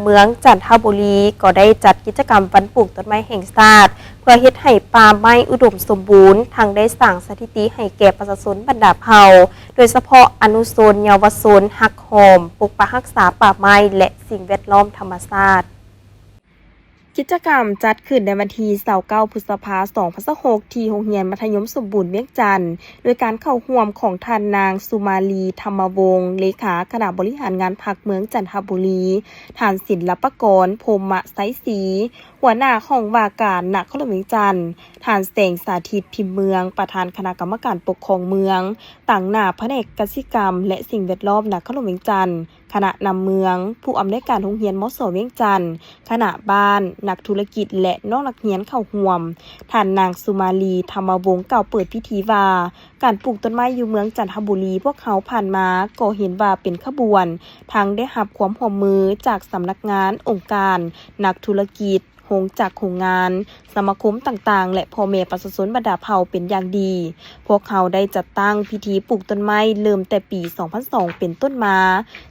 ເມືອງຈັນທະບູລີ ກໍໄດ້ຈັດກິດຈະກຳວັນປູກຕົ້ນໄມ້ແຫ່ງຊາດ ເພື່ອເຮັດໃຫ້ປ່າໄມ້ອຸດົມສົມບູນ, ທັງໄດ້ສ້າງສະຖິຕິໃຫ້ແກ່ປະຊາຊົນບັນດາເຜົ່າ, ໂດຍສະເພາະອະນຸຊົນເຍົາວະຊົນຮັກຫອມ, ປົກປັກຮັກສາປ່າໄມ້ ແລະ ສິ່ງແວດລ້ອມທຳມະຊາດ. ກິດຈະກຳຈັດຂຶ້ນໃນວັນທີຊາວເກົ້າ ພຶດສະພາ ສອງພັນຊາວຫົກ ທີ່ໂຮງຮຽນມັດທະຍົມສົມບູນວຽງຈັນ ໂດຍການເຂົ້າຮ່ວມຂອງທ່ານນາງ ສຸມາລີ ທຳມະວົງ ເລຂາຄະນະບໍລິຫານງານພັກເມືອງຈັນທະບູລີ, ທ່ານ ສິນລັບປະກອນ ພົມມະໄຊສີ ຫົວໜ້າຫ້ອງວ່າການນະຄອນຫຼວງວຽງຈັນ, ທ່ານ ແສງສາທິດ ພິມເມືອງ ປະທານຄະນະກຳມະການປົກຄອງເມືອງ, ຕາງໜ້າພະແນກກະສິກຳ ແລະ ສິ່ງແວດລ້ອມນະຄອນຫຼວງວຽງຈັນ, ຄະນະນຳເມືອງ, ຜູ້ອຳນວຍການໂຮງຮຽນ ມສ ວຽງຈັນ, ຄະນະບ້ານ, ນັກທຸລະກິດ ແລະ ນ້ອງນັກຮຽນເຂົ້າຮ່ວມ. ທ່ານນາງ ສຸມາລີ ທຳມະວົງ ກ່າວເປີດພິທີວ່າ, ການປູກຕົ້ນໄມ້ຢູ່ເມືອງຈັນທະບູລີ ພວກເຮົາຜ່ານມາກໍເຫັນວ່າເປັນຂະບວນ, ທັງໄດ້ຮັບຄວາມຮ່ວມມືຈາກສຳນັກງານ, ອົງການ, ນັກທຸລະກິດ, ໂຮງຈັກໂຮງງານ, ສະມາຄົມຕ່າງໆ ແລະ ພໍ່ແມ່ປະຊາຊົນບັນດາເຜົ່າເປັນຢ່າງດີ. ພວກເຮົາໄດ້ຈັດຕັ້ງພິທີປູກຕົ້ນໄມ້ເລີ່ມແຕ່ປີສອງພັນສອງເປັນຕົ້ນມາ,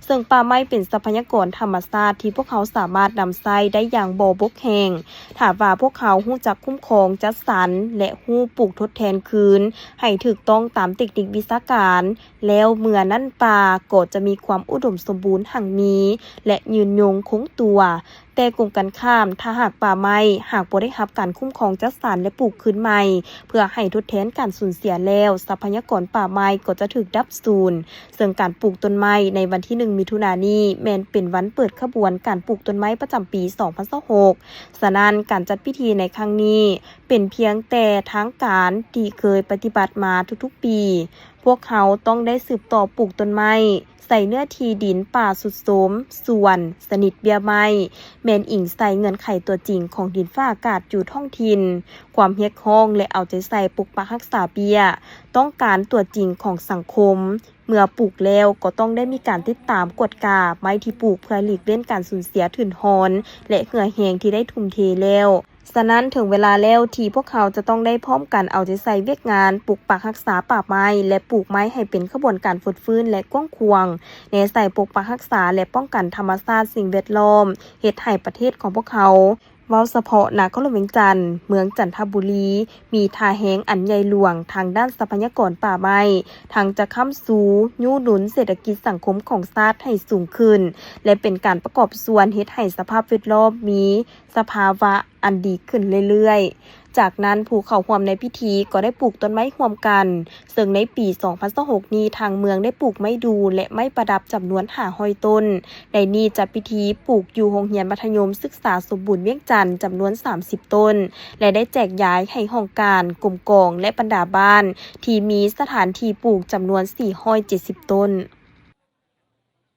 ເຊິ່ງປ່າໄມ້ເປັນຊັບພະຍາກອນທຳມະຊາດທີ່ພວກເຮົາສາມາດນຳໃຊ້ໄດ້ຢ່າງບໍ່ບົກແຫ້ງ, ຖ້າວ່າພວກເຮົາຮູ້ຈັກຄຸ້ມຄອງ, ຈັດສັນ ແລະ ຮູ້ປູກທົດແທນຄືນໃຫ້ຖືກຕ້ອງຕາມເຕັກນິກວິຊາການ, ແລ້ວເມື່ອນັ້ນປ່າກໍຈະມີຄວາມອຸດົມສົມບູນຮັ່ງມີ ແລະ ຍືນຍົງຄົງຕົວ. ແຕ່ກົງກັນຂ້າມ, ຖ້າຫາກປ່າໄມ້ຫາກບໍ່ໄດ້ຮັບການຄຸ້ມຄອງ, ຈັດສັນ ແລະ ປູກຄືນໃໝ່ ເພື່ອໃຫ້ທົດແທນການສູນເສຍແລ້ວ, ຊັບພະຍາກອນປ່າໄມ້ກໍຈະຖືກດັບສູນ. ເຊິ່ງການປູກຕົ້ນໄມ້ໃນວັນທີໜຶ່ງ ມິຖຸນານີ້ ແມ່ນເປັນວັນເປີດຂະບວນການປູກຕົ້ນໄມ້ປະຈຳປີສອງພັນຊາວຫົກ. ສະນັ້ນ, ການຈັດພິທີໃນຄັ້ງນີ້ ເປັນພຽງແຕ່ທາງການທີ່ເຄີຍປະຕິບັດມາທຸກໆປີ. ພວກເຮົາຕ້ອງໄດ້ສືບຕໍ່ປູກຕົ້ນໄມ້, ໃສ່ເນື້ອທີ່ດິນປ່າຊຸດໂຊມ, ສວນ, ສະໜິດເບ້ຍໄມ້, ແມ່ນອີງໃສ່ເງື່ອນໄຂຕົວຈິງຂອງດິນຟ້າອາກາດຢູ່ທ້ອງຖິ່ນ, ຄວາມຮຽກຮ້ອງ ແລະ ເອົາໃຈໃສ່ປົກປັກຮັກສາເບ້ຍຕ້ອງການຕົວຈິງຂອງສັງຄົມ. ເມື່ອປູກແລ້ວກໍຕ້ອງໄດ້ມີການຕິດຕາມກວດກາໄມ້ທີ່ປູກ ເພື່ອຫຼີກເວັ້ນການສູນເສຍທຶນຮອນ ແລະ ເຫື່ອແຮງທີ່ໄດ້ທຸ່ມເທແລ້ວ. ສະນັ້ນ, ເຖິງເວລາແລ້ວທີ່ພວກເຮົາຈະຕ້ອງໄດ້ພ້ອມກັນເອົາໃຈໃສ່ວຽກງານປົກປັກຮັກສາປ່າໄມ້ ແລະ ປູກໄມ້ໃຫ້ເປັນຂະບວນການຟົດຟື້ນ ແລະ ກວ້າງຂວາງ, ແນໃສ່ປົກປັກຮັກສາ ແລະ ປ້ອງກັນທຳມະຊາດ, ສິ່ງແວດລ້ອມ, ເຮັດໃຫ້ປະເທດຂອງພວກເຮົາ, ເວົ້າສະເພາະນະຄອນຫຼວງວຽງຈັນ, ເມືອງຈັນທະບູລີ, ມີທ່າແຮງອັນໃຫຍ່ຫຼວງທາງດ້ານຊັບພະຍາກອນປ່າໄມ້, ທັງຈະຄ້ຳຊູ, ຍູ້ໜູນເສດຖະກິດສັງຄົມຂອງຊາດໃຫ້ສູງຂຶ້ນ ແລະ ເປັນການປະກອບສ່ວນເຮັດໃຫ້ສະພາບແວດລ້ອມມີ ສະພາວະອັນດີຂຶ້ນເລື້ອຍໆ. ຈາກນັ້ນ, ຜູ້ເຂົ້າຮ່ວມໃນພິທີກໍໄດ້ປູກຕົ້ນໄມ້ຮ່ວມກັນ, ເຊິ່ງໃນປີສອງພັນຊາວຫົກນີ້ ທາງເມືອງໄດ້ປູກໄມ້ດູ່ນ ແລະ ໄມ້ປະດັບຈຳນວນຫ້າຮ້ອຍຕົ້ນ. ໃນນີ້ ຈັດພິທີປູກຢູ່ໂຮງຮຽນມັດທະຍົມສຶກສາສົມບູນວຽງຈັນ ຈຳນວນສາມສິບຕົ້ນ ແລະ ໄດ້ແຈກຢາຍໃຫ້ຫ້ອງການ, ກົມກອງ ແລະ ບັນດາບ້ານທີ່ມີສະຖານທີ່ປູກ ຈຳນວນສີ່ຮ້ອຍເຈັດສິບຕົ້ນ.